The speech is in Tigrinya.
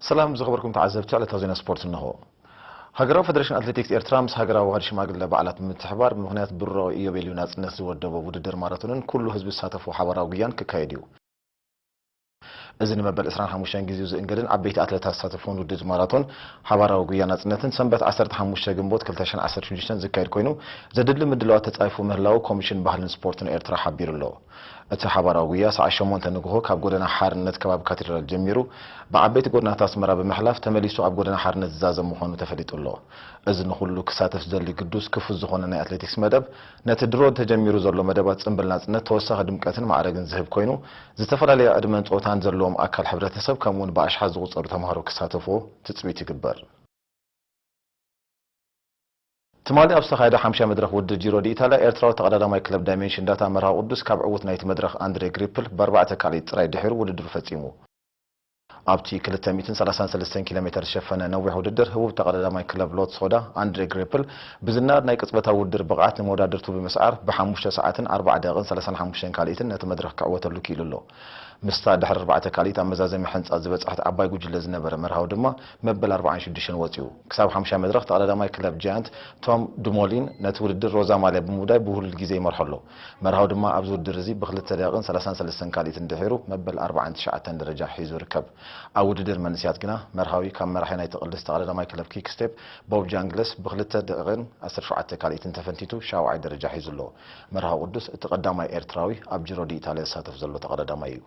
ሰላም ዝኸበርኩም ተዓዘብቲ ዕለታዊ ዜና ስፖርት እንሆ። ሃገራዊ ፈደሬሽን ኣትሌቲክስ ኤርትራ ምስ ሃገራዊ ዋህዲ ሽማግለ በዓላት ብምትሕባር ብምኽንያት ብሩራዊ ኢዮቤልዩ ናጽነት ዝወደቦ ውድድር ማራቶንን ኩሉ ህዝቢ ዝሳተፎ ሓባራዊ ጉያን ክካየድ እዩ። እዚ ንመበል ዕስራን ሓሙሽተን ግዜኡ ዝእንገድን ዓበይቲ ኣትለታት ዝሳተፍዎን ውድድር ማራቶን ሓባራዊ ጉያ ናጽነትን ሰንበት ዓሰርተ ሓሙሽተ ግንቦት ክልተ ሽሕን ዓሰርተ ሽዱሽተን ዝካየድ ኮይኑ ዘድሊ ምድላዋት ተጻይፉ ምህላዉ ኮሚሽን ባህልን ስፖርትን ኤርትራ ሓቢሩ ኣሎ። እቲ ሓባራዊ ጉያ ሰዓት ሸሞንተ ንግሆ ካብ ጎደና ሓርነት ከባቢ ካቴድራል ጀሚሩ ብዓበይቲ ጎደናታት ኣስመራ ብምሕላፍ ተመሊሱ ኣብ ጎደና ሓርነት ዝዛዘም ምዃኑ ተፈሊጡ ኣሎ። እዚ ንኹሉ ክሳተፍ ዝደሊ ግዱስ ክፉት ዝኾነ ናይ ኣትሌቲክስ መደብ ነቲ ድሮ ተጀሚሩ ዘሎ መደባት ጽምብል ናጽነት ተወሳኺ ድምቀትን ማዕረግን ዝህብ ኮይኑ ዝተፈላለየ ዕድመን ጾታን ዘለዎም ኣካል ሕብረተሰብ ከምኡ እውን ብኣሽሓት ዝቑጸሩ ተምሃሮ ክሳተፍዎ ትጽቢት ይግበር። ትማሊ ኣብ ዝተኻየደ ሓምሻይ መድረኽ ውድድር ጂሮ ዲ ኢታልያ ኤርትራዊ ተቐዳዳማይ ክለብ ዳይሜንሽን ዳታ መርሃዊ ቅዱስ ካብ ዕዉት ናይቲ መድረኽ ኣንድሬ ግሪፕል ብኣርባዕተ ካልኢት ጥራይ ድሒሩ ውድድሩ ፈጺሙ። ኣብቲ ክልተ ሚእትን ሰላሳን ሰለስተን ኪሎ ሜተር ዝሸፈነ ነዊሕ ውድድር ህቡብ ተቐዳዳማይ ክለብ ሎት ሶዳ ኣንድሬ ግሪፕል ብዝናድ ናይ ቅጽበታዊ ውድድር ብቕዓት ንመወዳድርቱ ብምስዓር ብሓሙሽተ ሰዓትን ኣርባዓ ደቂቕን ሰላሳን ሓሙሽተን ካልኢትን ነቲ መድረኽ ክዕወተሉ ክኢሉ ኣሎ። ምስታ ድሕሪ ኣርባዕተ ካልኢት ኣብ መዛዘሚ ሕንጻ ዝበጽሐት ዓባይ ጉጅለ ዝነበረ መርሃዊ ድማ መበል ኣርባዓን ሽዱሽተን ወጺኡ። ክሳብ ሓምሻይ መድረኽ ተቐዳዳማይ ክለብ ጃያንት ቶም ዱሞሊን ነቲ ውድድር ሮዛ ማልያ ብምውዳይ ብውህሉል ግዜ ይመርሖ ኣሎ። መርሃዊ ድማ ኣብዚ ውድድር እዚ ብክልተ ደቂቕን ሰላሳን ሰለስተን ካልኢትን ድሒሩ መበል ኣርባዓን ትሽዓተን ደረጃ ሒዙ ይርከብ። ኣብ ውድድር መንእሰያት ግና መርሃዊ ካብ መራሒ ናይቲ ቅልስ ተቐዳዳማይ ክለብ ኪክ ስቴፕ ቦብ ጃንግለስ ብክልተ ደቂቕን ዓሰርተ ሸውዓተ ካልኢትን ተፈንቲቱ ሻውዓይ ደረጃ ሒዙ ኣሎ። መርሃዊ ቅዱስ እቲ ቀዳማይ ኤርትራዊ ኣብ ጂሮ ዲ ኢታልያ ዝሳተፍ ዘሎ ተቐዳዳማይ እዩ።